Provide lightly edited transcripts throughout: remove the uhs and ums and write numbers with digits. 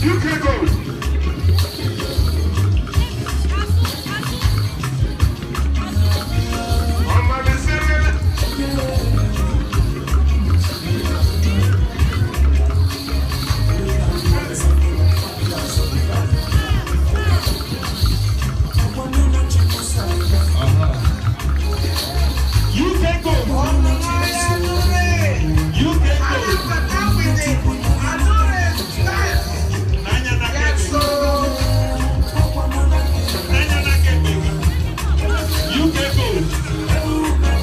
UK Gold. UK Gold. UK Gold. UK Gold.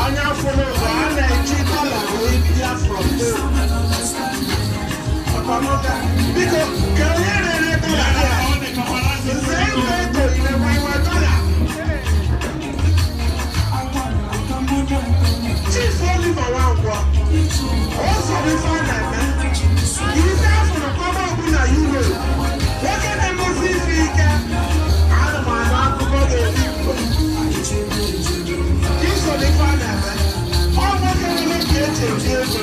Anya fụrụ ụzọ a na-eji dọla wee bịa from home. Biko, ka onye rere dọla ya? Nze ego ego irekwa iwe dọla. Chief Oliver Nwankwo, o soro ife a na-eme. Ife afụrụ kọba ọbụla Europe, nwoke na-emesi ife ike, anụmanụ akụkọ ga-ebi mgbe. Iso n'ife a na-eme, ọ nwoke nwere ka eji eji ego.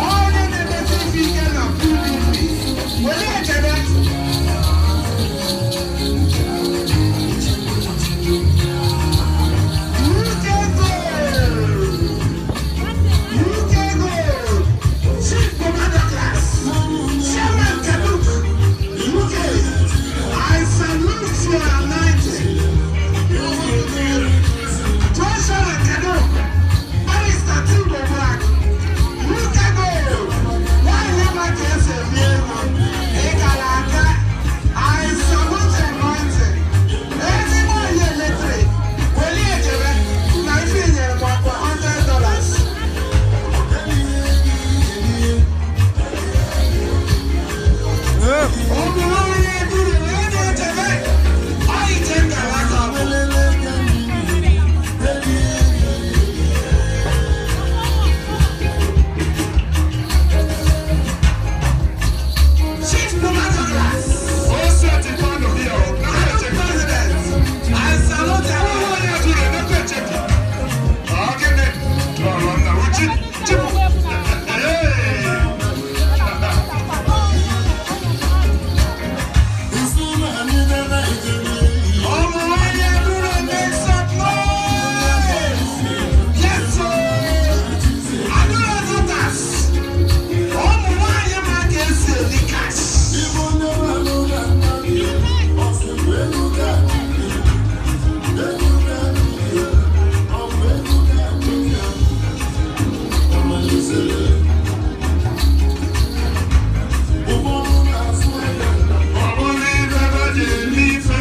Onye na-emesi ife ike na PDP, were echebe. UK Gold! UK Gold! Chief Commander Class! Chairman Kaduk! UK! I salute your anointing! Joshua Kaduk! Barrister Timbo Black! UK Gold! Nwaanyị ma ka esi ebi ego? Ị gara aga? I salute your anointing! Ezigbo onye eletrik! Welie ejebe na ife nyere m ọkwa $100. Ọ bụ onye duru wee na-echebe anyị je nkara aka ọ bụ. Chief Tomato Glass. O set pan here. Madam President, I salute you. Onye duru emekwa echeki. Ọ gịnị? Lọrọ nna uchi. Chipụ. Hey! Ọmụ onye duru make some noise. Yes, sir. Adúrà Zutas. Ụmụ nwanyị ma ka esi eri cash. Ọ bụrụ ibe ebe ji eme ife.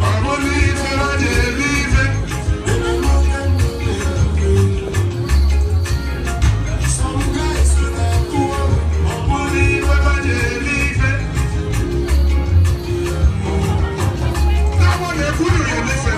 Ọ bụrụ ife ebe ji eme ife. Ọ bụrụ ife ebe ji eme ife. N'agwọ na-ekwu ruru eme ife.